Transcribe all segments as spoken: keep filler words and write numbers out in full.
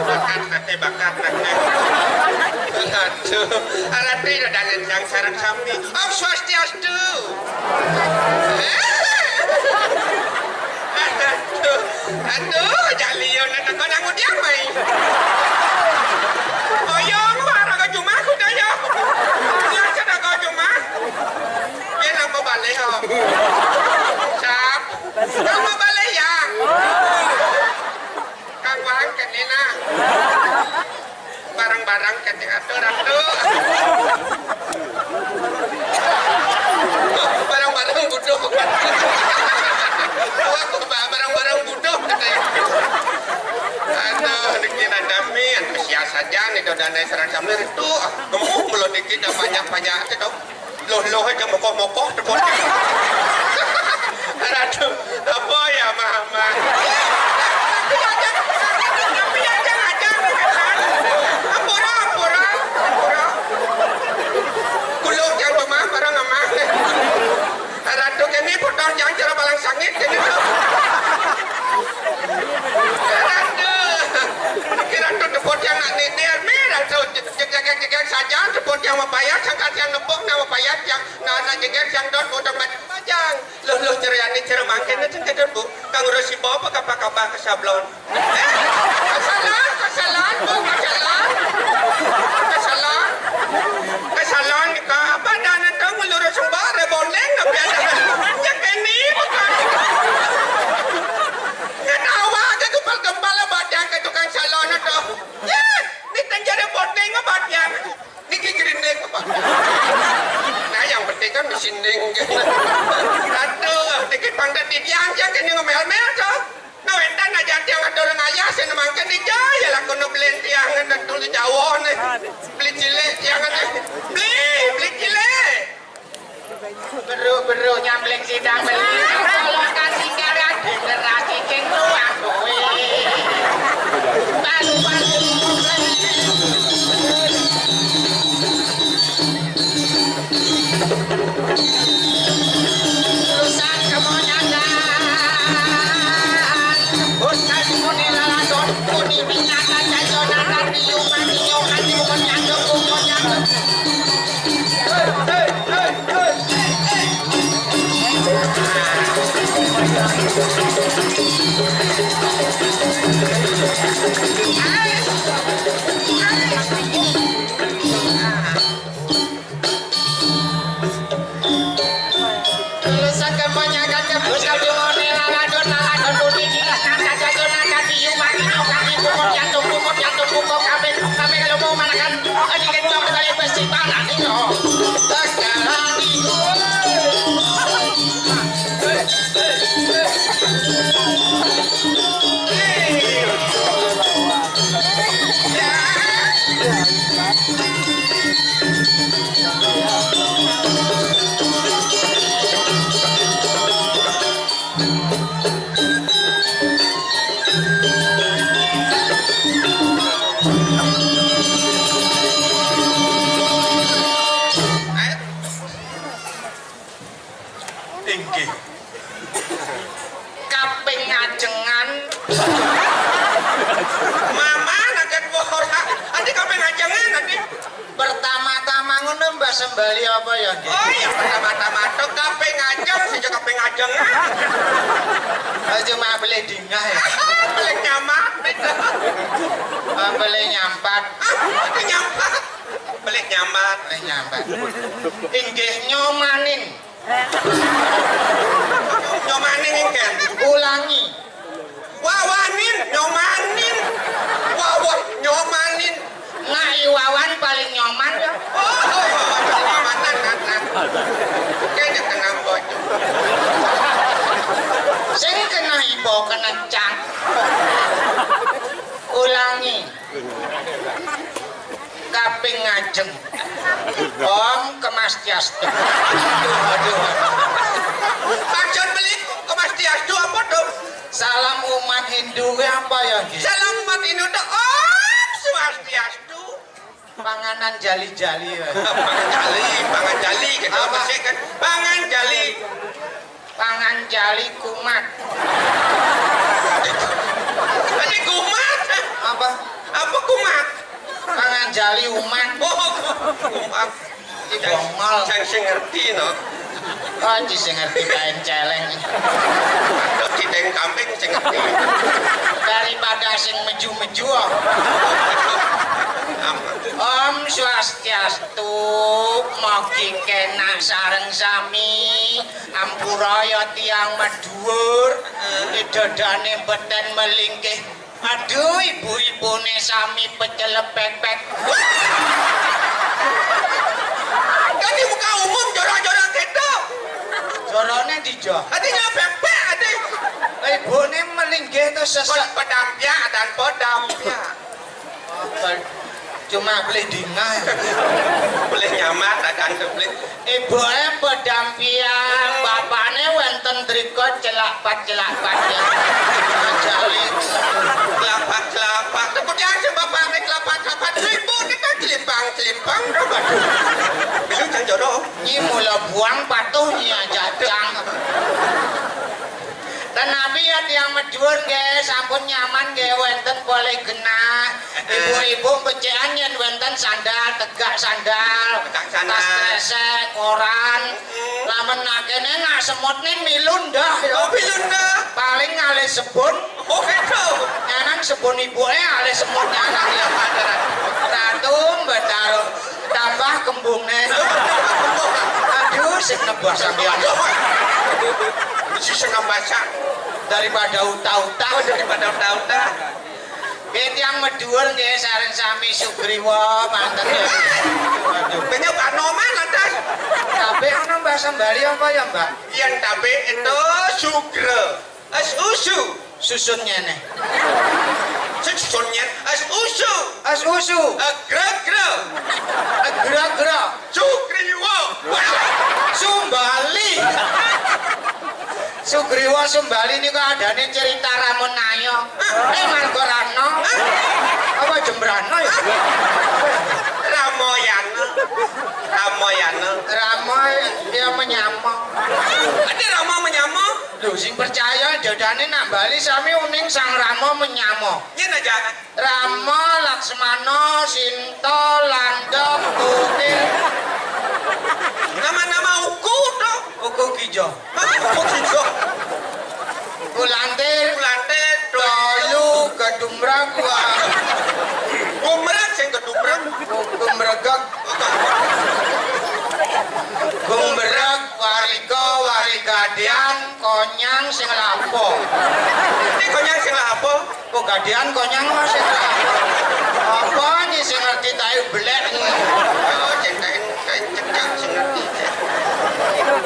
Bakat nate, bakat nate. Aduh, arati dadan yang sareng sami. Om Swastiastu. Aduh, aduh, jalion nate kok nang udiang mai. Boyong, marang ka jumah, kuda ya. Biasa dah kau jumah. Dia nang mau balik, Om. Sap. Nang mau balik ya. Kang Wang kene nah. Barang-barang kene atuh, Ratu. Barang-barang butuh. Barang-barang butuh katanya. Aduh, dikira dami, antusias saja nih dodane sareng sami itu. Ah, gemuk belum dikit banyak-banyak itu. Loh, loh, aja mokoh-mokoh, tepuk. Aduh, apa ya, Mama? Tapi aja, tapi aja, aja, ampura, ampura, ampura. Kuluk yang lemah, barang lemah. Ratu kene potong yang cara palang sangit kene. Ratu, kira tuh tepuk yang nak nini, mir, Ratu, jegek-jegek saja, tepuk yang mapayat, sangkat yang nepuk, nama payat yang Nah, anak jeger yang dot udah macam-macam. Loh, loh, ceria ni cerah mangkin ni cengkedon, Bu. Kang Rosi bawa apa kapal-kapal ke Sablon? Eh, ke salon, ke salon, Bu, ke salon. Ke salon. Ke salon ni ka apa dah nentang melurus sembah, rebonding, tapi ada. Yang kini, bukan. Nggak tahu aja gempal-gempal lah, badan ke tukang salon itu. Ya, ni tenjara bonding, badan. Niki grinding apa? Nah, yang penting kan mesin ding. Aduh, dikit pang dadi tiang, tiang kene ngomel-mel to. Nah, entan aja tiang atur ngayah sing mangken iki ya lakono beli tiang nang dulu jauh nih. Beli cilik tiang nih. Beli, beli cilik. Beru-beru nyambling sidang beli. Kalau kasih darah generasi cing luar kowe. Baru-baru lulusan kemonyangan. Bukan muni laladon, muni minata jayo nalar diu mani nyong ati bukan nyandung bukan nyandung. Inggih. Kaping ngajengan. Mama, naget ora. Adi kaping ngajengan, adi. Pertama-tama ngono Mbah Sembali apa ya, nggih? Oh, ya pertama-tama tok kaping ngajeng, sing kaping ngajengan. Oh, cuma beli dingah ya. Beli nyampat itu. Oh, beli nyampat. Nyampat. Pilih nyambat. Pilih nyambat. Inggih nyomanin. Nyomanin inggih. Ulangi. Wawanin, nyomanin. Wawan, nyomanin. Nak Iwawan paling nyoman ya. Oh, Iwawan paling nyoman, nah, nah, nah. Kene kena bocor. Sing kena ibu kena cang. Ulangi. Kaping ngajeng. Om Kemastiastu. Aduh, aduh. Maksud beli Kemastiastu apa tuh? Salam umat Hindu ya apa ya? Salam umat Hindu tuh Om Swastiastu. Panganan jali-jali ya. Pangan jali, pangan jali, kita apa? Apa sih kan? Pangan jali. Pangan jali kumat. Ini kumat. Apa? Apa kumat? Pangan jali umat. Oh, kumat. Di Bongol. Sing, sing ngerti, no. Oh, di sing ngerti kain celeng. Di deng kambing sing ngerti. Daripada sing meju-meju, oh. Om Swastiastu, mogi kenak sareng sami. Ampura ya tiang Madhuwur, dadane beten melinggih. Aduh, ibu-ibune sami pecel pepek. Kan di muka umum jorok-jorok gitu. Joroknya di jo. Adi nyampe pek, adi. Ibune melinggih to sesek. Pedampiak dan pedampiak. Cuma beli dingah. Beli nyaman, ada beli. Ibuke padha mpiyan, bapakne wenten drika celak-pat-celak-pat. Ajali. Celak-pat-celak-pat. Kemudian si bapakne celak-pat-celak-pat, ibu ni kan celimpang-celimpang. Bilu jang jorok. Nyi mula buang patuh nyi ajajang. Tenapi ya tiang Madhuwur nggih, sampun nyaman nggih, wenten polih genah. Ibu-ibu becikekan yen wenten sandal, tegak sandal, tegak sandal. Tas kresek, koran. Hmm. Lamun nak kene nak semut ni milu ndah ya. Oh, milu ndah. Paling ngalih sebun. Oh, gitu. Nyanan sebun ibuke alih semut nyanan ya. Ratu Betaro tambah kembungne. Aduh, sing nebah sampeyan. Aduh. Si sing nambah sak. Daripada utah-utah. Oh, daripada utah-utah. Nggih, tiang Madhuwur nggih, sareng sami Sugriwa manten. Aduh. Penyok Anoman lantas. Kabeh ana bahasa Bali apa ya, Mbak? Yen kabeh itu sugra. Es usu. Susun ngene. Susun ngene. Es usu. Es usu. Egreg-greg. Egreg-greg. Sugriwa. Sumbali. Sugriwa Sumbali niku adane cerita Ramonaya. Eh, Margarana. Apa Jembrana ya? Ramayana. Ramayana. Rama ya menyama. Ada Rama menyama? Lho, sing percaya dadane nak Bali sami uning Sang Rama menyama. Yen aja. Rama, Laksmana, Sinta, Landep, Kutil. Nama-nama uku to? Uku Kijo. Hah? Uku Kijo. Kulantir. Kulantir. Tolu, Gedumrag, Wa-, Gumrag sing gedumrag. Gu-, Gumregeg. Gumreg, Warika, Warigadian, Konyang sing lapo. Ini Konyang sing lapo? Kok gadian Konyang sing lapo? Apa ni sing ngerti tai belek ni? Oh, ceritain kain cekak sing ngerti.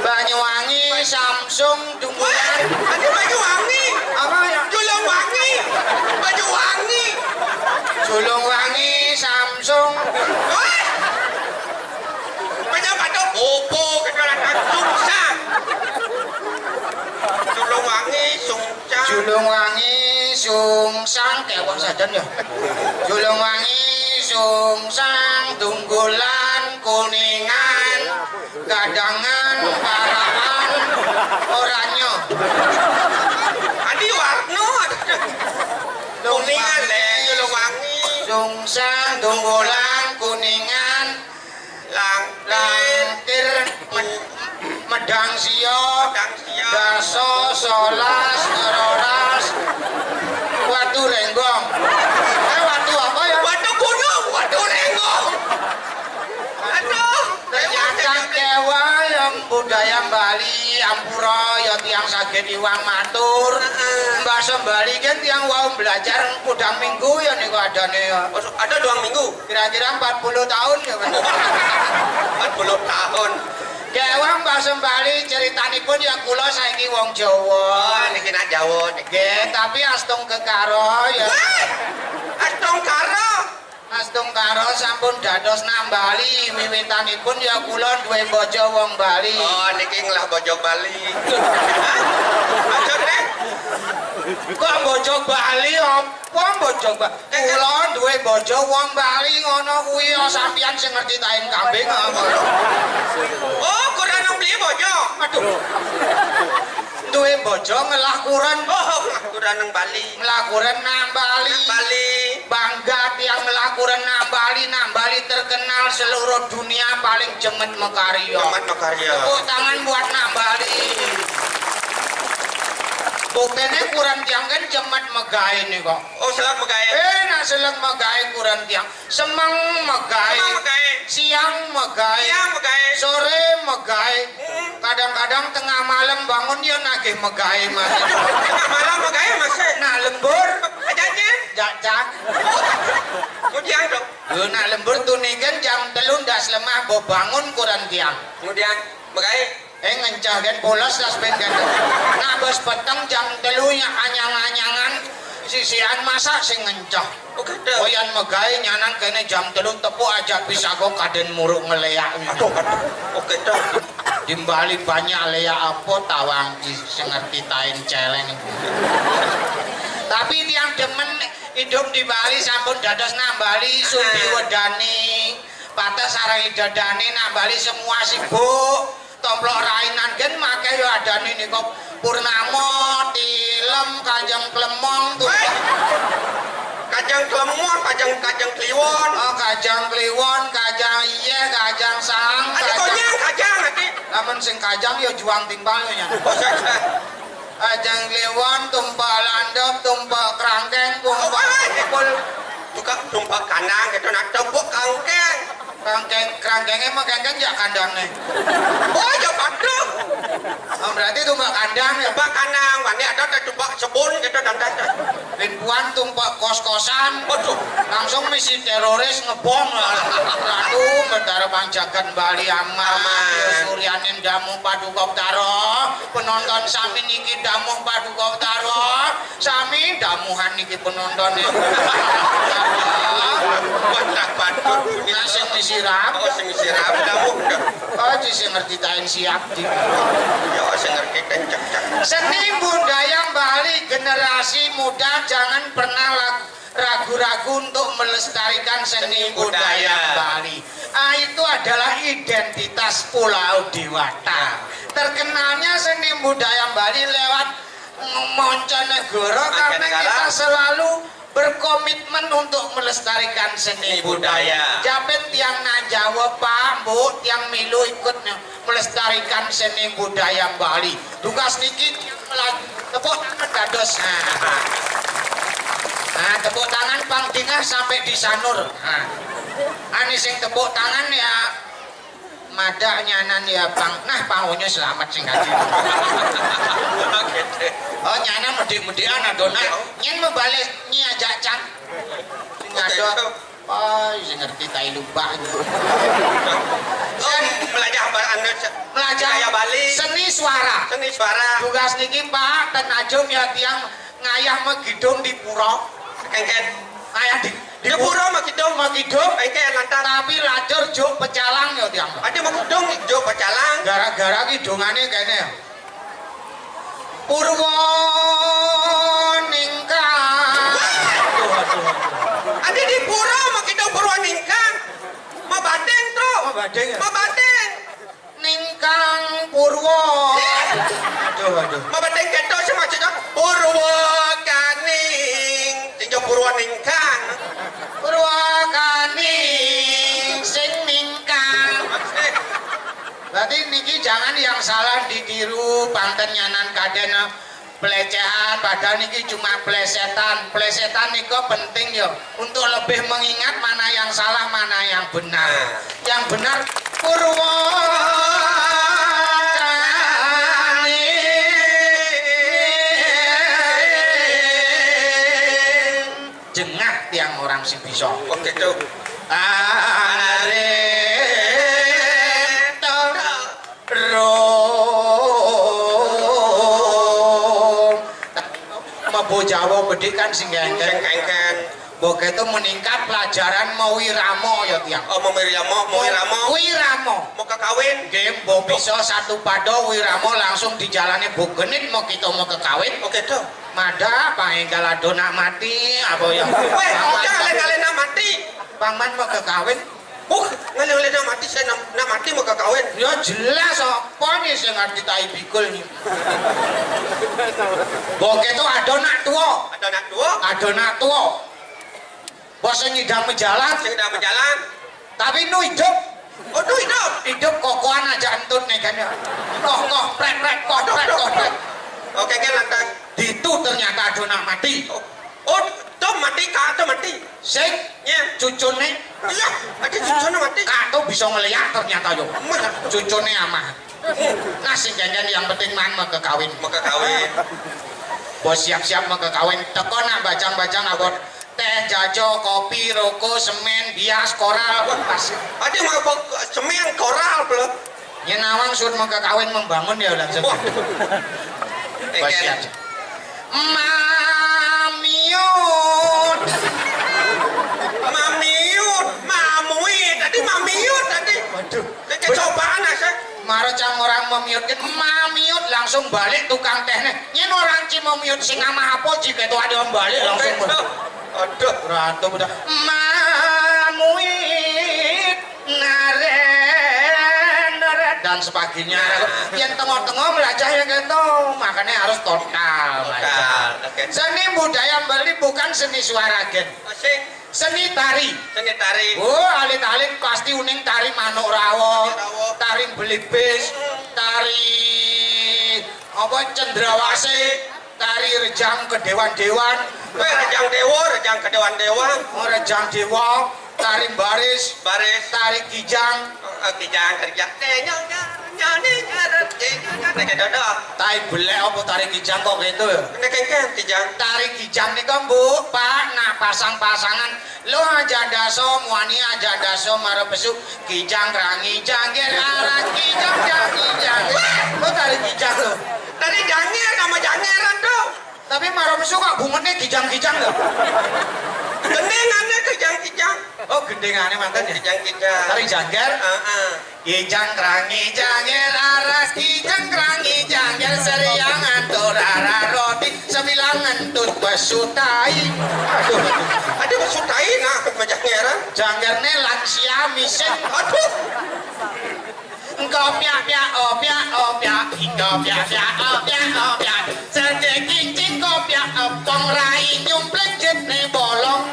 Banyuwangi, Samsung, Dunggulan. Wah, ada Banyuwangi. Apa ya? Julungwangi. Banyuwangi. Julungwangi, Samsung. Wah. Pejabat tu opo kedaulatan Sungsang. Julungwangi, Sungsang. Julungwangi, Sungsang, kewang sajan ya. Julungwangi, Sungsang, Dunggulan, Kuningan, Gadangan, Parakan, Oranye. Adi Warno, ada. Kuningan, le, Julungwangi. Sungsang, Dunggulan, Kuningan, Langkir, Langkir, Med-, Medang Sia, Medang Sia. Daso, Solas, Teroras, Watu Renggong. Eh, watu apa ya? Watu Gunung, Watu Renggong. Budaya Bali, ampura ya tiang saged iwang matur. Mbah Sembali kan tiang wau belajar kudang minggu ya niku adane ya. Oh, ada doang minggu? Kira-kira empat puluh tahun ya, Mas. Empat puluh tahun. Dewa Mbah Sembali, ceritanipun ya kula saiki wong Jawa. Oh, niki nak Jawa niki. Nggih, tapi Astungkara ya. Wah! Astungkara. Astungkara sampun dados Nambali, wiwitanipun ya kula duwe bojo wong Bali. Oh, niki ngelah bojo Bali. Hah? Maksudnya? Kok bojo Bali, apa bojo Bali? Kula duwe bojo wong Bali ngono kuwi ya, sampeyan sing ngerti taing kambing apa? Oh, kurang beli bojo. Aduh. Duwe bojo ngelah kuren. Oh, ngelah kuren nang Bali. Ngelah kuren nang Bali. Bali. Bangga tiang ngelah kuren nang Bali, nang Bali terkenal seluruh dunia paling jemet mekarya. Jemet mekarya. Tepuk tangan buat nang Bali. Buktine kuren tiang kan jemet megawe nih kok. Oh, selak megawe. Eh, nak selak megawe kuren tiang. Semeng megawe. Semeng megawe. Siang megawe. Siang megawe. Sore megawe. Mm-mm. Kadang-kadang tengah malam bangun ya nagih megawe, Mas. Tengah malam megawe, Mas. Nak lembur. Ajaknya? Jajak. Kemudian dong. Lho, nak lembur tuniken jam telu ndas lemah mbok bangun kuren tiang. Kemudian megawe. Eh, ngencah kan polos tas ben kan. Nak bos peteng jam telu ya anyang-anyangan sisian masak sing ngencah. Oh, gitu. Koyan megawe nyanan kene jam telu tepuk aja bisa kok kaden muruk ngeleak. Aduh, aduh. Oke, dah. Di Bali banyak leak apa tawang ki sing ngerti tain celeng. Tapi tiang demen hidup di Bali sampun dados nang Bali sundi wedani. Patah sarang idadane nang Bali semua sibuk. Tomplok rainan gen makeh yo adane nika Purnama, Tilem, Kanjeng Klemong tuh. Weh. Kanjeng Klemong, Kanjeng, Kanjeng Kliwon. Oh, Kajang Kliwon, Kajang Iye, Kajang Sang, Ada Kajang konyang, Kajang, nanti. Lamun sing Kajang ya juang timbang ya. Oh, saja. Kajang Kliwon, Tumpak Landep, Tumpak Kerangkeng, Oh, Tumpak weh. Pukul. Juga Tumpak Kandang gitu, nah, Tumpak Kangkeng. Kerangkeng, kerangkenge mah kengkeng ya kandangne. Oh, ya padha. Oh, berarti Tumpak Kandang ya. Tumpak Kandang, wani ada teh Tumpak Sebun gitu, dan, dan, dan. Limpuan Tumpak kos-kosan. Waduh. Langsung misi teroris ngebom. Aduh, Betara Panjakan Bali aman. Aman. Ya, Suryanin Damu Paduka Betara. Penonton sami niki Damu Paduka Betara. Sami damuhan niki penonton ya. Wah, tak patut. Nah, sing disirap. Oh, sing disirap. Damu. Oh, di sing ngerti tain siap di. Ya, sing ngerti tain cek-cek. Seni budaya Bali, generasi muda jangan pernah lag-, ragu-ragu untuk melestarikan seni Seni budaya budaya. Bali. Ah, itu adalah identitas Pulau Dewata. Terkenalnya seni budaya Bali lewat Mancanegara karena Mancanegara. Kita selalu berkomitmen untuk melestarikan seni Seni budaya. Budaya. Japen tiang nang Jawa, Pak, Mbok, tiang milu ikut melestarikan seni budaya Bali. Tugas niki tiang melaju. Tepuk tangan dados. Nah. Nah, tepuk tangan pang dingah sampai di Sanur. Nah. Ane sing tepuk tangan ya madak nyanan ya pang. Nah, pang onyo selamat sing kaji. Oh, nyanan medik-medikan ado nak. Nyen mebalik nyi ajak cang. Sing ado. Oh, sing ngerti tai lubak. Oh, melajah apa anu, melajah budaya Bali. Seni suara. Seni suara. Tugas niki, Pak, ten ajum ya tiang ngayah megidung di pura. Kengken. Ngayah di, di Di pura megidung. Megidung. Kengken lantas. Tapi lajur juk pecalang ya tiang. Ada megidung juk pecalang. Gara-gara kidungane kene. Purwa ningkang. Aduh, aduh, aduh. Ada di pura megidung Purwa ningkang. Mabanding, Tru. Mabanding ya? Mabanding. Ningkang Purwa. Aduh, aduh. Mabanding keto sih maksudnya Purwa kaning. Tinjo Purwa ningkang. Purwa kaning sing ningkang. Berarti niki jangan yang salah ditiru, panten nyanan kaden pelecehan, padahal niki cuma plesetan. Plesetan niku penting ya untuk lebih mengingat mana yang salah, mana yang benar. Yang benar Purwa Arep terus. Mlebu Jawa bedik kan sing kengken. Sing kengken. Mbok itu meningkat pelajaran mau wiramo ya, Tiang. Oh, mau wiramo, mau wiramo. Wiramo. Mau kekawin. Nggih, mbok bisa satu pado wiramo langsung dijalani Bu Genit mau kita mau kekawin. Oke, tuh. Mada, pangenggal ado nak mati, apa ya? Weh, Paman, jangan kalian nak mati. Paman mau kekawin. Uh, ngalih-ngalih nak mati, saya nak, nak mati mau kekawin. Ya jelas, apa nih sing ngerti tai pikul nih? Mbok itu ada nak tua. Ada nak tua. Ada nak tua. Bos sing ngidang menjalan. Sing ngidang menjalan. Tapi nu hidup. Oh, nu hidup. Hidup kokoan aja entut nih kan ya. Koh, koh, prek, prek, koh, prek, koh, prek. Oke, oke, lantas. Itu ternyata ada nak mati. Oh, oh, tuh mati, kak, tuh mati. Sing, ya, cucune. Iya, ada cucune mati. Kak tuh bisa ngeliat ternyata yo. Cucune amah. Nah, sing kengken yang penting man mau kekawin. Mau kekawin. Bos siap-siap mau kekawin. Teko nak bajang-bajang abot teh, jajo, kopi, roko, semen, bias, koral. Wah, pas. Ada mau apa? Semen, koral, belum. Yen nawang suruh mau kekawin membangun ya langsung. Waduh. Bos siap. Mamiut. Mamiut, mamui, tadi mamiut tadi. Waduh. Cek cobaan aja. Mara cang orang memiut, mamiut langsung balik tukang tehnya. Yen orang ci memiut sing amah apa ci keto ada balik langsung. Aduh. Ratu udah. Mamuit naren, naren dan sebagainya. Yen tengok-tengok melajah ya keto, makanya harus total. Total, oke. Seni budaya Bali bukan seni suara gen. Seni tari. Seni tari. Oh, alit-alit pasti uning tari manuk rawa, tari belibis, tari apa, cendrawasih, tari rejang kedewan-dewan. Kowe rejang dewa, rejang kedewan-dewan. Oh, rejang dewa, tari baris, baris, tari kijang. Oh, kijang, kijang. Tenyong, nyong, nyong, nyong, nyong, nyong, nyong. Tai belek apa tari kijang kok gitu ya? Kene kengken kijang. Tari kijang nika, Mbok, Pak, nah pasang-pasangan. Lo aja daso, muani aja daso, mara besuk, kijang rangi jangger, arah kijang rangi jangger. Lo tari kijang lo. Tari jangger sama jangeran tuh. Tapi mara besuk kok bungetnya kijang-kijang lo. Gendingannya kijang-kijang. Oh, gendingannya mantan ya? Kijang-kijang. Tari jangger. Heeh. Kijang rangi jangger, arah kijang rangi jangger, seriangan turara roti, sebilangan tut besutai. Aduh, aduh. Ada besutai nah, macam ngeran. Janggerne lansia mising. Aduh. Engkau piak piak, oh piak, oh piak, engkau piak piak, oh piak, oh piak. Sedek kincing kau piak, epong rai nyumplek jet nih bolong.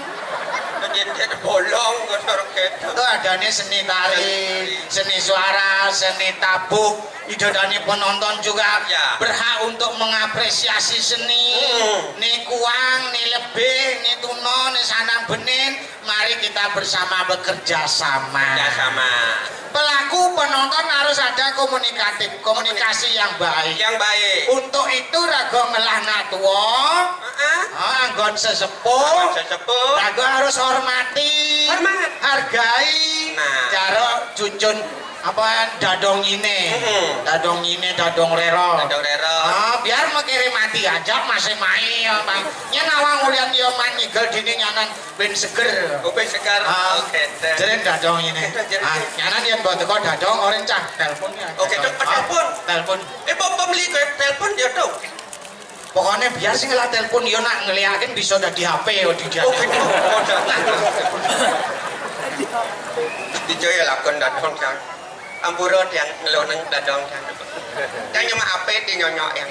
Jet bolong, kotor ketok. Itu adanya seni tari, seni suara, seni tabuk. Idodani penonton juga, ya, berhak untuk mengapresiasi seni. Hmm. Ni kuang, ni lebih, ni tuno, ni sana benin. Mari kita bersama bekerja sama. Bekerja sama. Pelaku penonton harus ada komunikatif, komunikasi yang baik. Yang baik. Untuk itu raga ngelah nak tua, heeh, ah, anggon sesepuh, anggon sesepuh, raga harus hormati, hormat, hargai. Nah. Cara cucun apa, dadong ini. Mm-mm. Dadong ini, dadong rero. Dadong rero. Ah, biar mekiri mati aja masih mai ya, Bang. Yen awang ulian ya man nigel dini nyanan ben seger. Kuping segar. Ah, oke, teh. Jeren dadong ini. Oke, teh, jeren. Ah, nyanan yen mbok teko dadong orang cah telepon ya. Oke, dadong. Cek, ah, telepon. Telepon. Eh, mbok pembeli ke telepon ya, tuh. Pokoknya biar sing lah telepon yo nak ngeliatin bisa dadi H P yo di dia. Oh, gitu. Oh, dah. Dijo ya lakon dadong, Kang. Ampura tiang ngeloneng dadong, Kang. Yang nyama H P di nyonyok yang.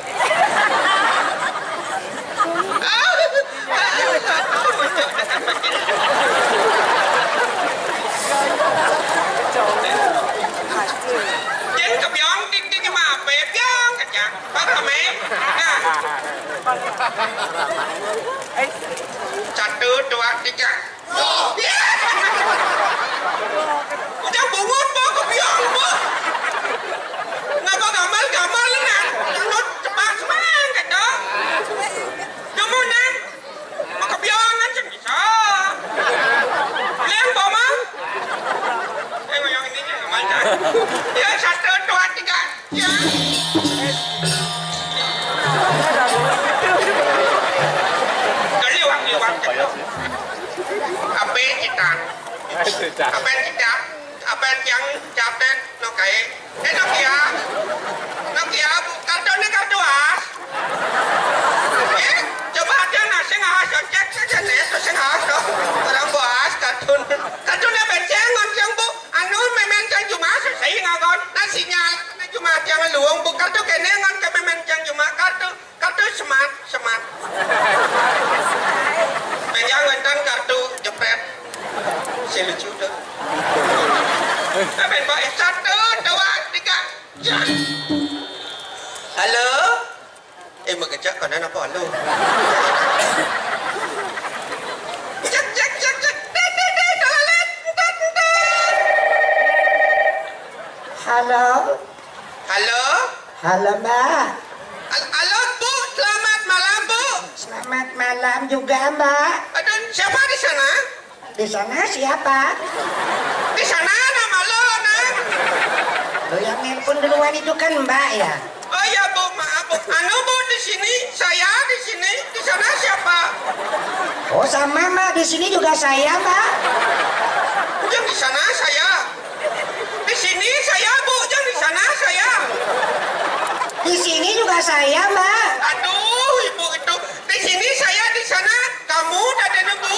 Jen kebiong, ting, ting, nyama H P, biong, kecang. Pak Rame. Nah. Satu, dua, tiga. Udah bungut, Pak, kebiong, Pak. Ngapa gamal-gamal, nah? Nut cepat semangat, dong. Demunan. Mau kebiangan, sing bisa. Leng, Pak, Mang. Ya, satu, dua, tiga. Ya. Liwat, liwat. Apa kita? Apa kita? Apa yang catet? No kae. Eh, Nokia. Nokia, bu, kartu ini kartu as. Eh, coba ada nasi ngahas, cek saja deh, terus ngahas, tuh. Orang buas, kartu. Kartu ini beceng, ngonceng, bu. Anu, memen cang cuma, selesai ngagon. Nasinya, cuma tiang luung, bu. Kartu kene, ngon ke memen cang cuma, kartu. Kartu semat, semat. Meja ngonten kartu jepret. Si lucu tuh. Tapi, Pak, satu, dua, tiga. Jas. Halo? Eh, mengejak, kanan apa halo? Cek, cek, cek, cek. Tet, tet, tet, tet, tet, tet. Halo? Halo? Halo, Mbak. Al-, halo, Bu. Selamat malam, Bu. Selamat malam juga, Mbak. Aduh, siapa di sana? Di sana siapa? Di sana nama lo, Nang. Lo yang nelpon duluan itu kan Mbak, ya? Oh iya, Bu, maaf, Bu. Anu, Bu, di sini saya, di sini, di sana siapa? Oh, sama, Mbak. Di sini juga saya, Mbak. Yang di sana saya. Di sini saya, Bu, yang di sana saya. Di sini juga saya, Mbak. Aduh, Ibu itu. Di sini saya, di sana kamu, dadanya, Bu.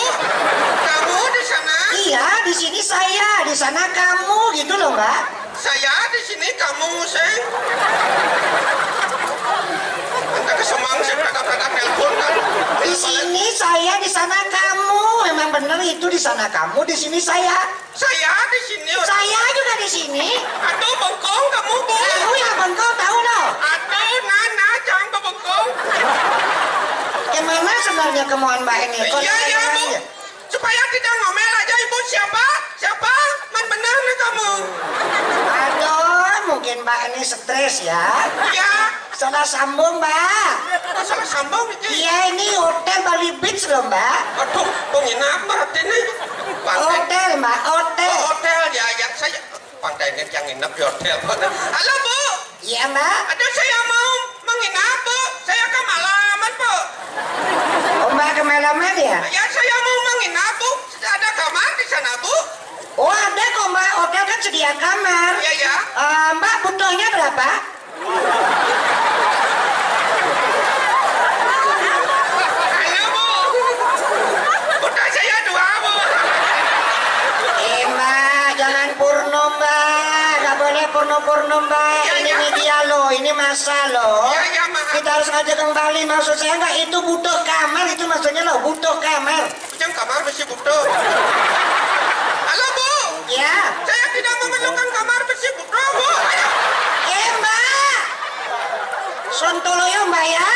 Kamu di sana. Iya, di sini saya, di sana kamu, gitu loh, Mbak. Saya di sini, kamu, sing. Entah kesemang sih, berangkat-berangkat nelpon, kan. Di sini saya, di sana kamu. Memang bener itu, di sana kamu, di sini saya. Saya di sini. Saya juga di sini. Aduh, bengkong kamu, Bu. Tahu ya bengkong, tahu loh. Aduh, Nana, jangan bengkong. Gimana sebenarnya kemauan Mbak ini? Iya, iya, Bu. Supaya tidak ngomel aja, Ibu. Siapa? Siapa? Man benar nih kamu. Aduh, mungkin Mbak ini stres ya. Iya. Salah sambung, Mbak. Oh, salah sambung, Ci. Iya, ini hotel Bali Beach loh, Mbak. Aduh, penginapan berarti nih. Pantai. Hotel, Mbak, hotel. Oh, hotel, ya, ya. Saya pantai ini yang nginep di hotel. Halo, Bu. Iya, Mbak. Aduh, saya mau menginap, Bu. Saya kemalaman, Bu. Oh, Mbak kemalaman ya? Ya, saya mau menginap, Bu. Ada kamar di sana, Bu? Oh, ada kok, Mbak. Hotel kan sedia kamar. Iya, ya. Eh, Mbak butuhnya berapa? Ayo, Bu. Udah saya dua, Bu. Eh, Mbak, jangan porno, Mbak. Nggak boleh porno-porno, Mbak. Ya, ini ya. Media loh, ini masa loh. Ya, ya, maaf. Kita harus ngajak kembali. Maksud saya nggak itu butuh kamar, itu maksudnya loh, butuh kamar. Yang kamar besi butuh. Halo, Bu. Ya. Saya tidak memerlukan kamar besi butuh, Bu. Ayo. Eh, Mbak. Sontoloyo, Mbak ya.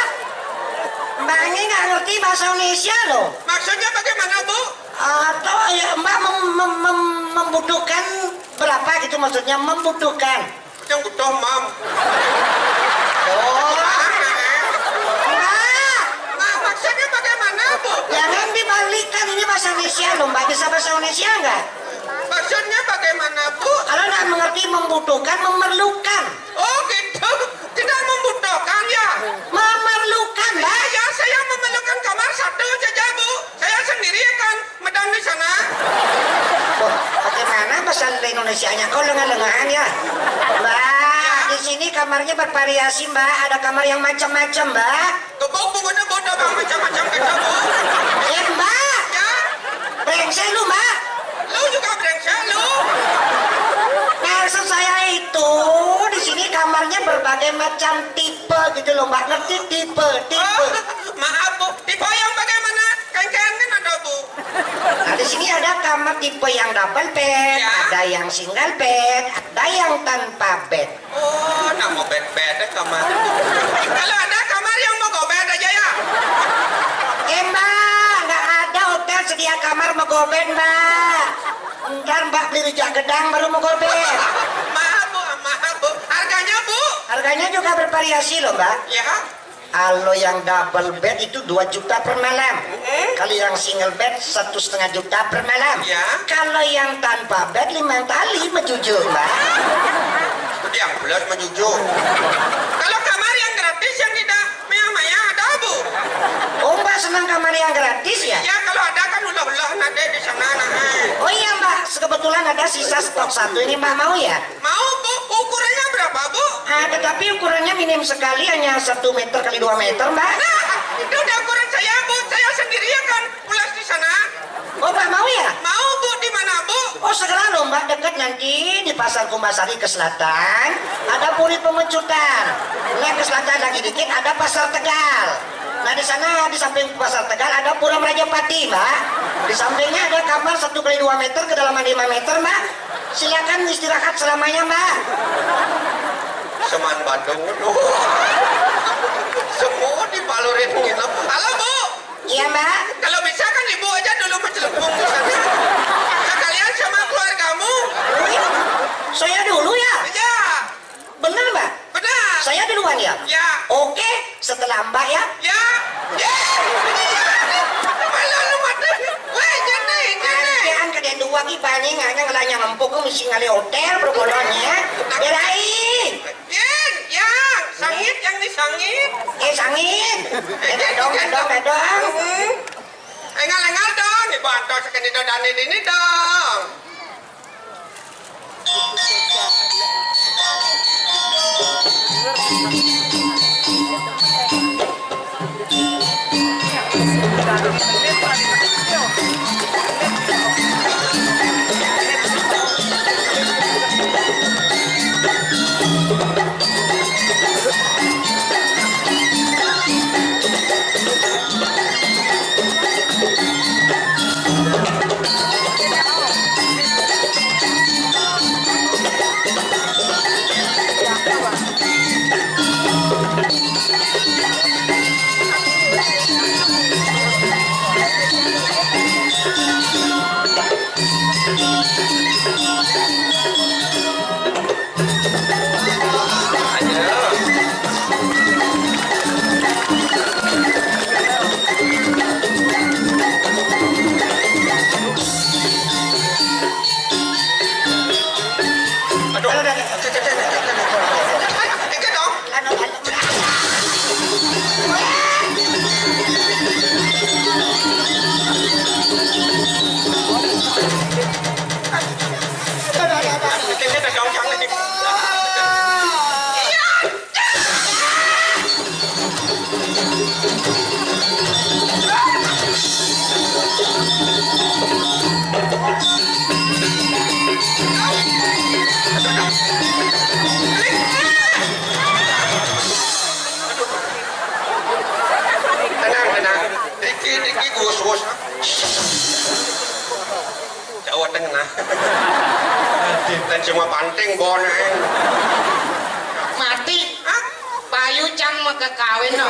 Mbak ini nggak ngerti bahasa Indonesia loh. Maksudnya bagaimana, Bu? Atau ya, Mbak mem- mem- mem- membutuhkan berapa gitu maksudnya, membutuhkan. Yang butuh, Mam. Oh. Mbak. Nah, maksudnya bagaimana, Bu? Jangan dibalikan, ini bahasa Indonesia loh, Mbak. Bisa bahasa Indonesia nggak? Maksudnya bagaimana, Bu? Kalau nggak mengerti, membutuhkan, memerlukan. Oh, gitu. Tidak membutuhkan, ya? Memerlukan, Mbak. Ya, saya memerlukan kamar satu saja, Bu. Saya sendiri kan. Medang di sana. Wah, bagaimana bahasa Indonesianya? Kau lengah-lengahan ya? Mbak, di sini kamarnya bervariasi, Mbak. Ada kamar yang macam-macam, Mbak. Kebok pokoknya bodoh, Bang, macam-macam kata, Bu. Eh, Mbak. Ya? Brengsek lu, Mbak. Lu juga brengsek, lu. Maksud saya itu, di sini kamarnya berbagai macam tipe gitu loh, Mbak. Ngerti tipe, tipe. Oh, maaf, Bu. Tipe yang bagaimana? Kain-kain kan ada, Bu. Nah, di sini ada kamar tipe yang double bed, ya, ada yang single bed, ada yang tanpa bed. Oh, nama bed-bed kamar. Kalau ada kamar yang mau go bed aja ya. Eh, Mbak, nggak ada hotel sedia kamar mau go bed, Mbak. Ntar Mbak beli rujak gedang baru mau go bed. Maaf, Bu, maaf, Bu. Harganya, Bu? Harganya juga bervariasi loh, Mbak. Ya. Kalau yang double bed itu dua juta per malam. Mm-mm. Kalau yang single bed, satu setengah juta per malam. Ya. Kalau yang tanpa bed, lima kali menjujuk, Mbak. Yang belas menjujuk. Kalau kamar yang gratis, yang tidak maya-maya, ada, Bu? Oh, Mbak senang kamar yang gratis, ya? Ya, kalau ada kan ulah-ulah, nanti di sana, nah. Oh iya, Mbak, kebetulan ada sisa stok satu ini, Mbak mau, ya? Mau, Bu. Ukurannya berapa, Bu? Ah, tetapi ukurannya minim sekali, hanya satu meter kali dua meter, Mbak. Nah, itu udah ukuran saya, Bu. Saya sendiri yang kan pulas di sana. Oh, Mbak mau, ya? Mau, Bu. Di mana, Bu? Oh, segera loh, Mbak. Dekat nanti di Pasar Kumbasari ke selatan, ada Puri Pemecutan. Nah, ke selatan lagi dikit, ada Pasar Tegal. Nah, di sana, di samping Pasar Tegal, ada Pura Merajapati, Mbak. Di sampingnya ada kamar satu kali dua meter, kedalaman lima meter, Mbak. Silakan istirahat selamanya, Mbak. Seman Bandung, aduh. Semua dibalurin nginep. Halo, Bu. Iya, Mbak. Kalau bisa kan Ibu aja dulu mencelupung di sana. Sekalian sama keluargamu. Wih, saya dulu, ya? Iya. Bener, Mbak? Benar. Saya duluan, ya? Ya. Oke, setelah Mbak, ya. Ya. Ya. Malah lu mati. Weh, jadi, jadi. Jangan ke dua ki paling hanya ngelanya ngempuk ke misi ngali hotel perbodohnya. Belain. Yen, ya, sangit yang ini sangit. Eh, sangit. Eh, dong, dong, dong. Hmm. Engal-engal dong, dibantu sekene dodane ini dong. Aduh. Aduh, aduh, aduh. Aduh, aduh. Aduh, aduh. Tenang, tenang. Dikit, dikit, gus, gus. Jawa Tengah. Kan cuma panting, bon, eh. Mati. Hah? Payu cang makakawin, no.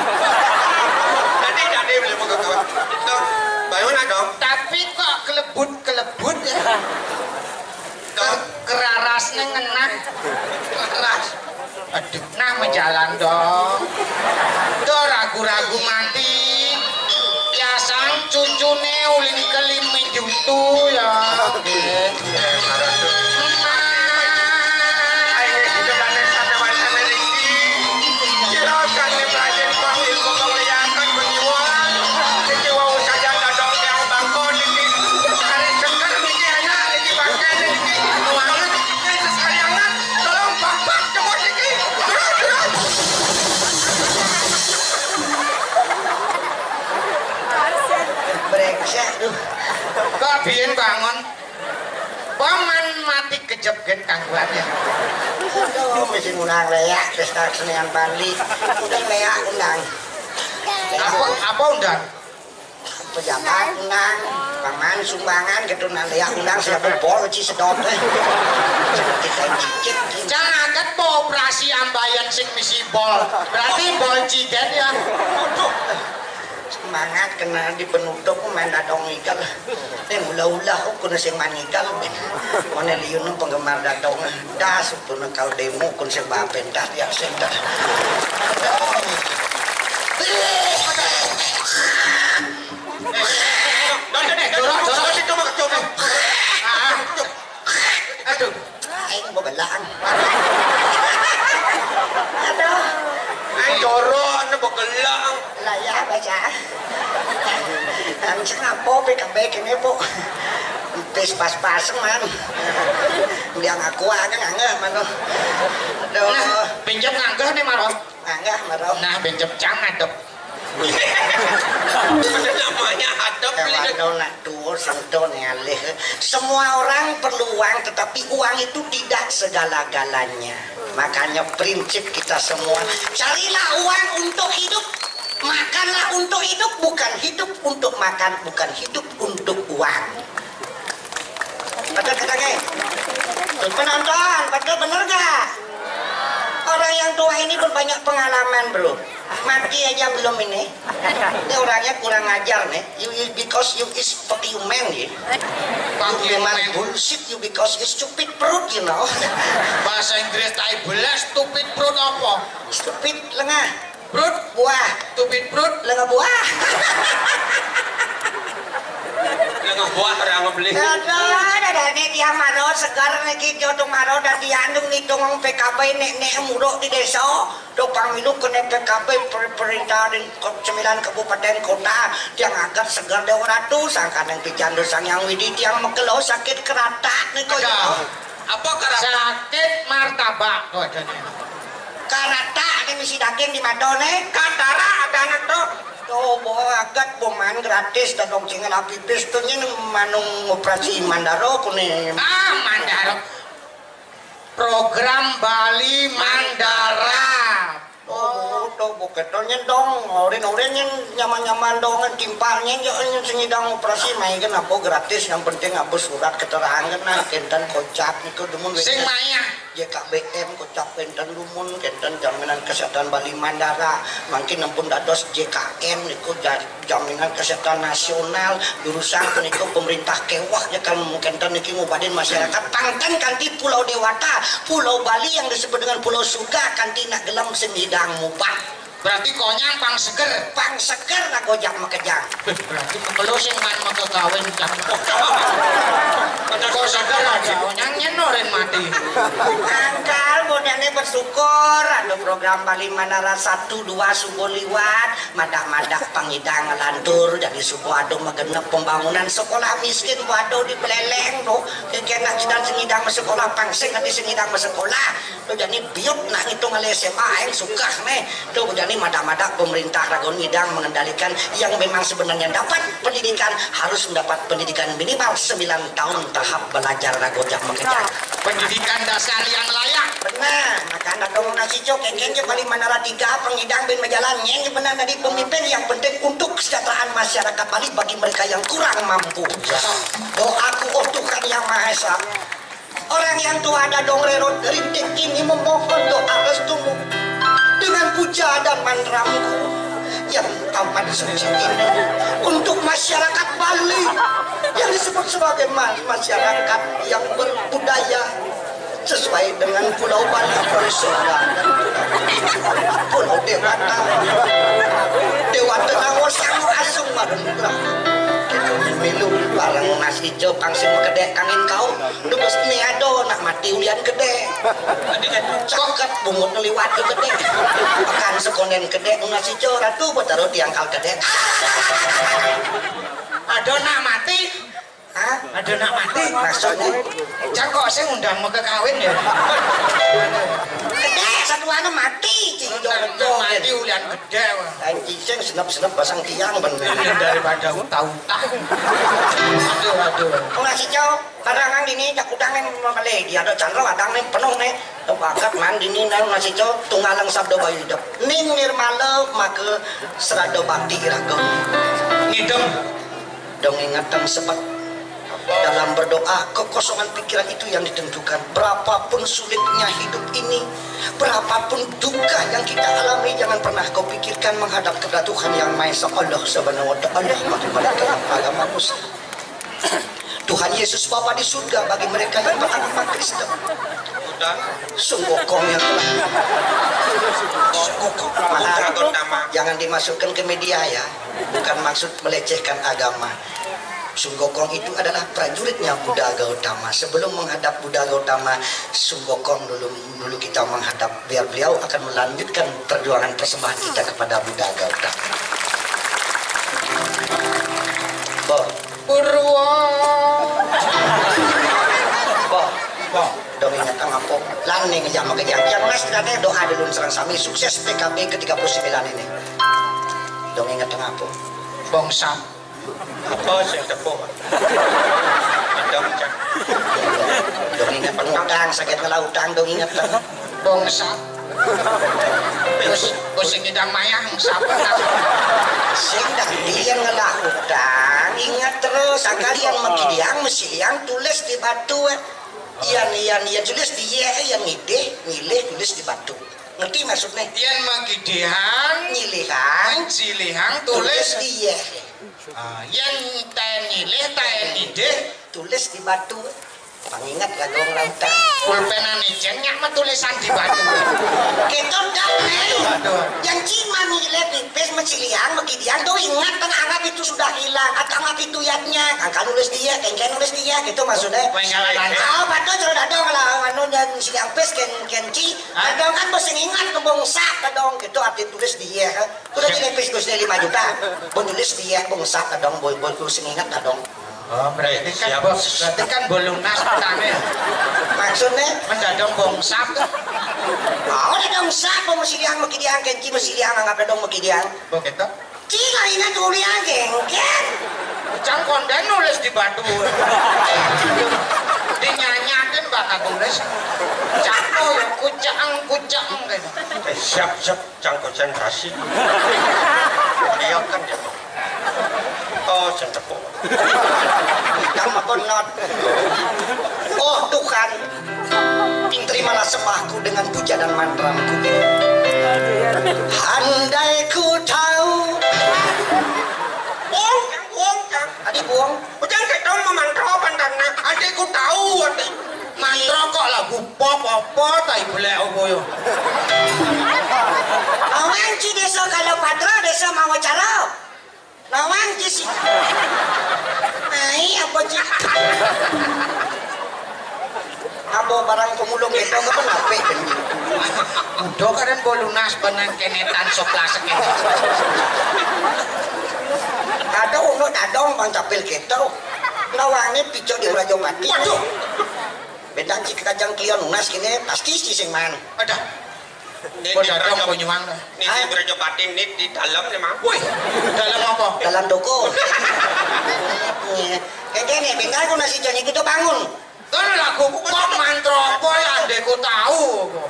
Tadi, tadi beli makakawin. Tuh, bagaimana dong? Tapi kok kelebut-kelebut, ya? Tuh. Kerarasnya ngenah. Keras. Aduh, nah, menjalan dong. Tuh, ragu-ragu mati. Biasang cucune ulin kelima jutu, ya. Oke. Brengsek, duh. Kok biyen bangun? Paman mati kejep gen kangguan ya. Aduh, mesti ngundang leak pesta kesenian Bali. Udah leak undang. Apa, apa undang? Pejabat undang, paman sumbangan gitu, nah leak undang siapa bol ci sedot, eh. Kita cicit. Jangan kan mau operasi ambayan sing misi bol. Berarti bol cidet ya. Semangat kena di penutup main dadong igal. Eh, mula-ula aku kena sing main igal. Mana liun penggemar dadong. Das, itu nakal demo kun sing bapen, das, ya, sing, das. Aduh, aduh, aduh. Aduh. Aing mau gelang. Aduh. Aing jorok, anu mau gelang. Lah ya, baca. Aing sing apa P K B kene, Bu? Pis pas-pas, man. Dia ngaku aja nganggah, man. Aduh. Nah, pinjam nganggah nih, Maro. Nganggah, Maro. Nah, pinjam cang ngadep. Namanya hadap. Kawan dong, nak tuh, sentuh nih, alih. Semua orang perlu uang, tetapi uang itu tidak segala-galanya. Makanya prinsip kita semua, carilah uang untuk hidup, makanlah untuk hidup, bukan hidup untuk makan, bukan hidup untuk uang. Betul kata, geng? Penonton, betul bener gak? Orang yang tua ini berbanyak pengalaman, bro. Mati aja belum ini. Ini orangnya kurang ajar nih. You, you because you is fuck you man, ya. Fuck you man. Bullshit you because you stupid perut, you know. Bahasa Inggris tai belas, stupid perut apa? Stupid lengah. Perut? Buah. Stupid perut? Lengah buah. Lengah buah orang beli. Aduh, ada nih dia Maro segar nih, kita tuh Maro dan diandung nih dongeng P K B nek-nek muruk di desa. Do pamilu kene P K B per-, perintah di ko-, sembilan kabupaten kota, tiang agat segar Dewa Ratu, sangkan yang pican do Sang Yang Widi, tiang mekelo sakit keratak nih kok, ya. Apa keratak? Sakit martabak tuh adanya. Karatak nih misi daging di mado nih. Katara ada anak tuh. Tuh, bo agat boman gratis, dadong cingel apipis tuh nyen manung operasi mandaro kune. Ah, mandaro. Program Bali Mandara. Oh, tuh, bukan tuh nyendong, orin-orin yang nyaman-nyaman dong, timpal nyendong, yang sing nyidang operasi, mai kan apa gratis, yang penting apa surat keterangan, nah, kenten kocap, itu demun. Sing maya. J K B M, kocap kenten dumun, kenten jaminan kesehatan Bali Mandara, mungkin ampun dados J K N, itu ja-, jaminan kesehatan nasional, jurusan punika pemerintah kewah ya kan, kenten niki ngubadin masyarakat, pangten kanthi Pulau Dewata, Pulau Bali yang disebut dengan Pulau Surga, kanthi nak gelem sing nyidang mubat. Berarti konyang pang seger. Pang seger nak gojak makejang. Berarti kelo sing man makekawin jam. Kok seger aja, konyang nyen oren mati. Angkal, bodane bersyukur, ada program Bali Mandara satu, dua subuh liwat, madak-madak pangidang ngelantur, jadi subuh ada megenep pembangunan sekolah miskin, waduh di Peleleng tuh, kena kita sing nyidang sekolah, pang sing ati sing nyidang sekolah. Tuh, jadi biut nak ngitung ale S M A, aing sukah nih. Tuh, jadi madak-madak pemerintah ragon idang mengendalikan yang memang sebenarnya dapat pendidikan harus mendapat pendidikan minimal sembilan tahun tahap belajar rago jam mengejar. Pendidikan dasar yang layak. Benar, maka anda dong nasi cok, kengkeng je Bali Mandara tiga, pengidang bin majalan, nyeng benar dari pemimpin yang penting untuk kesejahteraan masyarakat Bali bagi mereka yang kurang mampu. Ya. Doaku, oh Tuhan Yang Maha Esa. Orang yang tua ada dong rerot rintik ini memohon doa restumu dengan puja dan mantramu yang amat suci ini untuk masyarakat Bali yang disebut sebagai ma-, masyarakat yang berbudaya sesuai dengan Pulau Bali, Pulau Surga, Pulau Dewata, Dewata Nawasang Asung Marendra. Kita milu bareng nasi hijau pangsin kedek kangin kau. Terus ni ada nak mati ulian gede. Cokot bungut liwat ke gede. Makan sekonen gede, nasi hijau ratu, betaro diangkal gede. Ada nak mati? Hah? Ada nak mati? Maksudnya? Cang kok sing undang mau kawin ya? Gede, satu anu mati, cing. Nak mati ulian gede, wah. Anjing sing senep-senep pasang tiang bener. Daripada utang-utang. Aduh, aduh. Nasi hijau. Barang nang dini, cak udang nih, malih. Dia ada candra, adang nih, penuh nih. Bakat man dini, nang nasi cok, tunggalang sabda bayu idep. Ning nirmala, maka serada bakti iraga. Ngidem. Dong ingatan sebab dalam berdoa, kekosongan pikiran itu yang ditentukan. Berapapun sulitnya hidup ini, berapapun duka yang kita alami, jangan pernah kau pikirkan menghadap kepada Tuhan Yang Maha Esa, Allah Subhanahu wa Ta'ala, bagi mereka yang agama Muslim. Tuhan Yesus Bapa di surga bagi mereka yang beragama Kristen. Sung Gokong yang telah. Sung Gokong. Maaf, jangan dimasukkan ke media ya. Bukan maksud melecehkan agama. Sung Gokong itu adalah prajuritnya Buddha Gautama. Sebelum menghadap Buddha Gautama, Sung Gokong dulu dulu kita menghadap, biar beliau akan melanjutkan perjuangan persembahan kita kepada Buddha Gautama. Bo. Purwo. Bo. Bo. Dong inget apa? Lan ning jam kejang. Yang mas tadi doa dulu serang sami sukses P K B ke tiga puluh sembilan ini. Dong inget apa? Bongsap. Apa sing tepuk? Ada ucap. Dong inget utang, sakit ngela utang, dong inget. Bongsap. Terus pusing idang mayang, sap. Sing dah dia ngela utang, inget terus. Sakalian megi diang, mesti diang tulis di batu. Eh. Ian, ian, ian tulis di ye, ian ngidih, ngilih tulis di batu. Ngerti maksudnya? Ian megi diang, nyilihang, nyilihang tulis di ye. Ah, yen taen nyilih, taen ngidih, tulis di batu. Pangingat lah dong lautan. Pulpenane jen nyak mah tulisan di batu. Gitu dah, Mei. Aduh, aduh. Yang cima nyilih pipis, mecilian, megidian tuh ingat kan anggap itu sudah hilang atau anggap itu yatnya. Angka nulis dia, kengken nulis dia, gitu maksudnya. Wenggalan. Ah, batu sudah dong lah, anu yang siliang pis ken kenci. Hah? Kadang kan mesti ingat ke bongsa, kadang gitu arti tulis dia. Udah jadi pis Gusnya lima juta. Bon tulis dia bongsa, kadang bol bol tulis ingat kadang. Oh, berarti kan siap. Bos, berarti kan bolunas petane. Maksudnya? Mendadong bongsap. Oh, dadong sap, mesti dia mesti dia kenci mesti dia anggap dadong mesti dia. Oh, gitu. Cina ingat tulian genggen. Cang kondan nulis di batu. Dinyanyakin bakal tulis. Cakno ya, kuceng, kuceng gitu. Eh, siap, siap, cang konsentrasi. Dia kan ya. Oh, sing tepuk. Hitam apa not? Oh, Tuhan, terimalah sembahku dengan puja dan mantraku. Andai ku tahu. Wong, wong, Kang. Adi buang. Ujang ketong memantra pantanna. Andai ku tahu, ati. Mantra kok lagu pop apa, tai belek apa ya? Awang ci desa kalau patra, desa mawa cara. Nawang ci si. Ai, apa ci? Apa barang pemulung itu, apa nape? Udah kadang bolunas benang kenetan soplasek ini. Ada unut dadong bang capil gitu. Nawangnya picok di Raja Mati. Waduh. Beda ci kacang klion unas kini pasti ci sing man. Ada. Ini Bos di Dadong Raja, bonyuang. Ini di Hah? Raja Pati ini di dalam nih, Mang. Wih, dalam apa? Dalam toko. Iya. Kayak gini, bentar aku nasi jani kita bangun. Kan lagu kok mantra apa ya, andai ku tahu apa.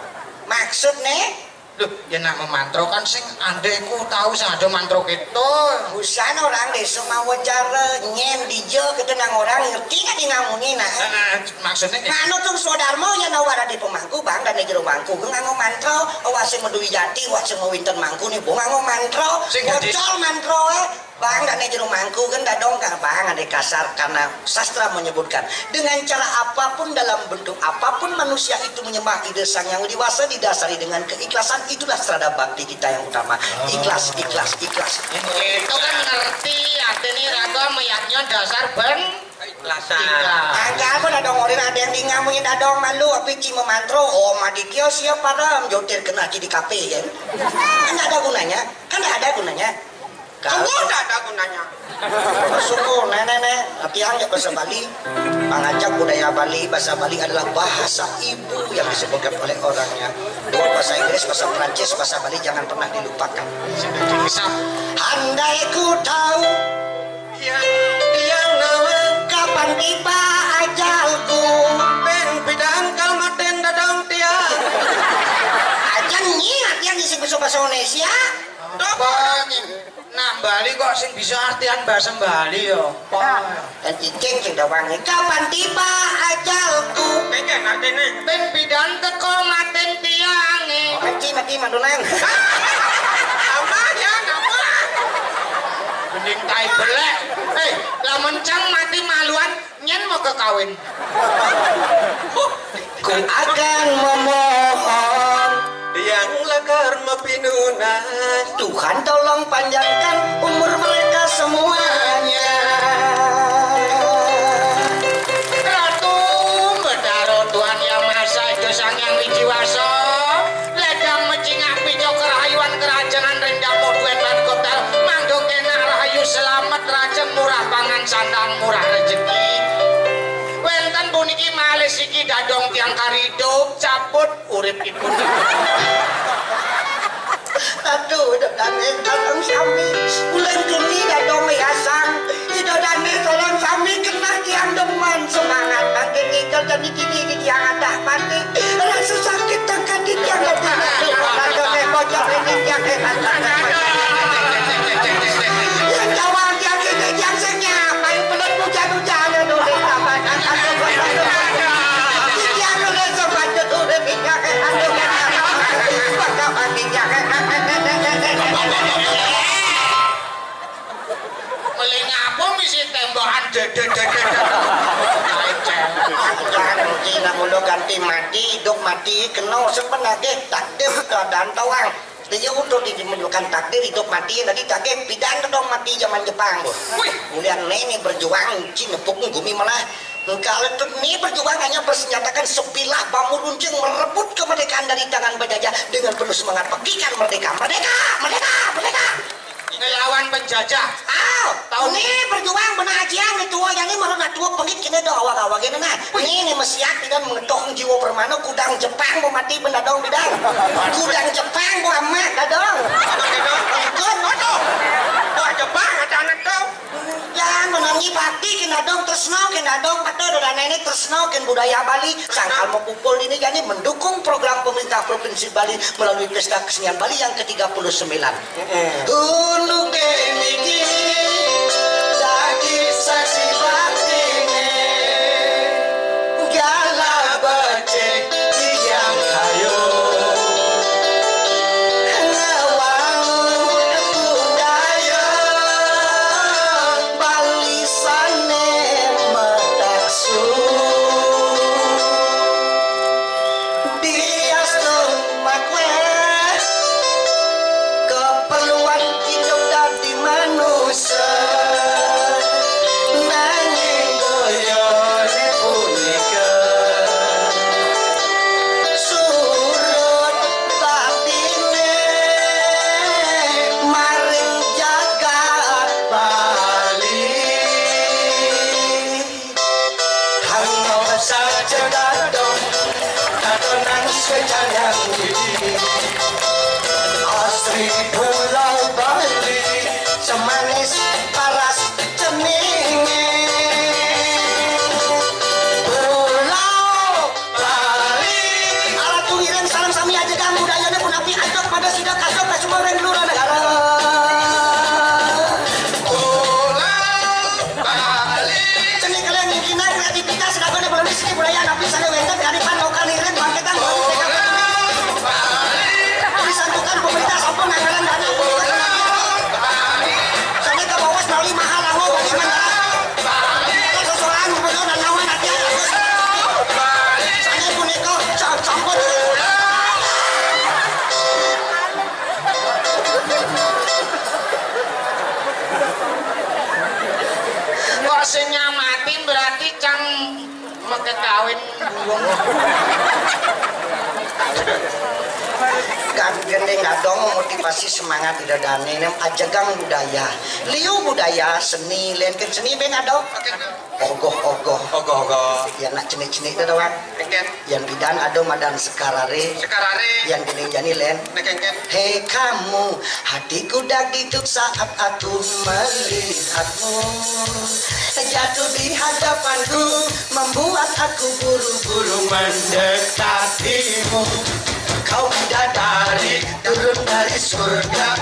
Maksud nih? Loh, ya nak memantro kan sing andai ku tahu sing ada mantro gitu. Busan orang desa mawa cara nyen dija kita nang orang ngerti kan di ngamuni nah. Eh, eh, maksudnya? Nah, anu tuh swadarma ya nawara di pemangku bang dan di jero mangku gue nganggo mantro. Wah sing meduwi jati, wah sing winten mangku nih, bu nganggo mantro. Sing gede. Bocor mantro eh. Bang dan di jero mangku kan dadong kan bang ada kasar karena sastra menyebutkan dengan cara apapun dalam bentuk apapun manusia itu menyembah Ida Sang Yang Widi Wasa didasari dengan keikhlasan itulah serada bakti kita yang utama. Ikhlas, ikhlas, ikhlas. Itu kan ngerti artinya raga meyaknya dasar ben Keikhlasan. Angka apa dadong orin ada yang di ngamunyi dadong malu api ci memantro. Oh maditya siap padam jotir kena ci di kafe kan. Kan ada gunanya. Kan ada gunanya. Semua tidak ada gunanya. Syukur nenek nek tiang ya bahasa Bali. Mengajak budaya Bali, bahasa Bali adalah bahasa ibu yang disebutkan oleh orangnya. Dua bahasa Inggris, bahasa Prancis, bahasa Bali jangan pernah dilupakan. Andai ku tahu Iya, iya, nawa. Kapan tiba ajalku? Ben bidang kal maten dadong tiang. Aja nyiak yang isi bahasa Indonesia. Apa? Nah, Bali kok sing bisa artian bahasa Bali ya? Apa? Dan cicing sing dawangi. Kapan tiba ajalku? Kayaknya nanti nih. Ben bidan teko maten tiange. Mati mati mandunan. Apa ya? Apa? Mending tai belek. Eh, lamun cang mati maluan Yen mau kekawin. Ku akan memohon yang lagar mapinunas. Tuhan tolong panjangkan umur mereka semuanya. Ratu Betara Tuhan Yang Maha Esa, Ida Sang Hyang Widi Wasa, ledang mecingak pijo kerahayuan kerajangan ring damuh duén lan kotal, mangda kenak rahayu selamet rajeng murah pangan sandang murah rejeki. Wénten puniki malih siki dadong tiang kari idup cabut uripipun. Aduh, Ida Dané sareng sami. Ulun tuni dadong mayasang. Ida Dané sareng sami kenah tiang demen semangat mangkin ngikel dan didini di tiang adah mati. Rasa sakit tangkat di tiang dadi. Aduh, aduh, aduh, aduh, aduh, aduh, aduh, aduh. Yang jawab tiang ini tiang senyap. Ayo pelet hujan-hujan, aduh, aduh, aduh, aduh, aduh. Tiang udah sebanjut udah tiga. Melih ngapa misi tembakan dedet dedet. Jangan mungkin nak mula ganti mati, hidup mati, kena sebenarnya takdir keadaan tawang. Dia untuk dimenunjukkan takdir hidup mati, nanti takdir pidan dong mati zaman Jepang. Wih. Kemudian ini berjuang, Cina pukul gumi malah. Kalau tu ni perjuangannya bersenjatakan sebilah bambu runcing merebut kemerdekaan dari tangan penjajah dengan penuh semangat pekikan merdeka, merdeka, merdeka, merdeka. Ngelawan penjajah. Aw, tahu ni perjuang benar aja ni tua yang ni malah nak tua pengit kini dah awak-awak ini nah. Ni ni mesiak tidak mengetok jiwa permana kudang Jepang mau mati benda dong bidang. Kudang Jepang mau amat dadong. Ikut. Wah, Jepang ada anak dong. Yang menangi bakti kena dong, tresno kena dong, betul dah ini tresno ken budaya Bali. Sangkal mau kumpul ini jadi mendukung program pemerintah Provinsi Bali melalui Pesta Kesenian Bali yang ketiga puluh sembilan. Ulu kemiki dadi saksi baktine, gala becik tiang kayu, ngewang budaya Bali sane metaksu. Diastun makweh keperluan hidup dadi manusia. Nanging doyone punika surut batine maring jagat Bali. Hangau saja dadong, dadonang sejanang widi. Asri Pulau Bali, semanis paras ceninge. Pulau Bali. Ala tungiring sareng sami ajegang budayane punapi ajok pada sida kajok kasumaring lurah negara. Pulau Bali. Cening kalian mungkinan kreativitas sedangkan ekonomi seni budaya napi sane wenten kalipan lokal iring bangkitan. Pulau Bali. Disantukan pemerintah sampun anggaran dana. Sane kabawas melalui mahal lango Bali Mandala. Sosoran gubernur dan lawan aja. Sane punika sa-, sampun. Kok sing nyamatin berarti cang mekekawin burung. Kan gending dadong motivasi semangat Ida Dane nem ajegang budaya. Liu budaya seni, lenken seni ben ado. Ogoh-ogoh. Ogoh-ogoh. Ya nak cenik-cenik dah doang. Eken. Yan bidan ado madan sekarare. Sekarare. Yan gending jani len. Nek eken. Hei kamu, hatiku dagdikduk saat aku melihatmu. Jatuh di hadapanku, membuat aku buru-buru mendekatimu. Kau bidadari turun dari surga.